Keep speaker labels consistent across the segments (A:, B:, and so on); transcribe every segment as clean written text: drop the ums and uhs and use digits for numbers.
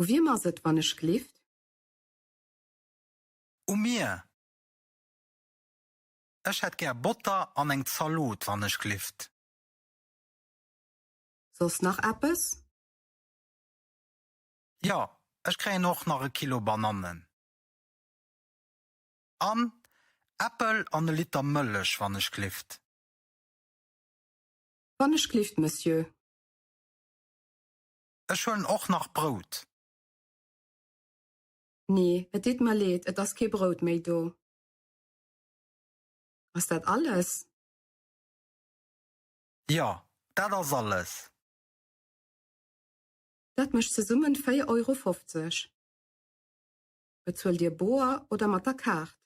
A: U wiem ass et, wann ech glift?
B: U mir. Ech hätt gär Botter an eng Zalot, wann ech glift.
A: Soss nach eppes?
B: Jo, ech kréien och nach e Kilo Banannen. An Äppel an e Liter Mëllech, wann ech glift.
A: Wann ech glift, Monsieur.
B: Ech huelen och nach Brout.
A: Nee, et deet mer leed, et ass kee Brout méi do. Ass dat alles?
B: Jo, dat ass alles.
A: Dat mécht zesummen 4 Euro 50. Bezuelt Dir boer oder mat der Kaart?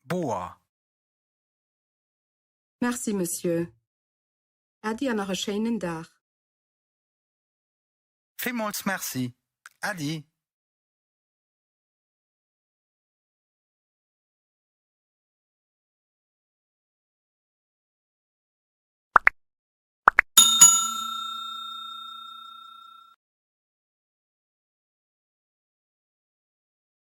B: Boer.
A: Merci, Monsieur. Äddi an nach e schéinen Dag.
B: Villmools Merci. Äddi.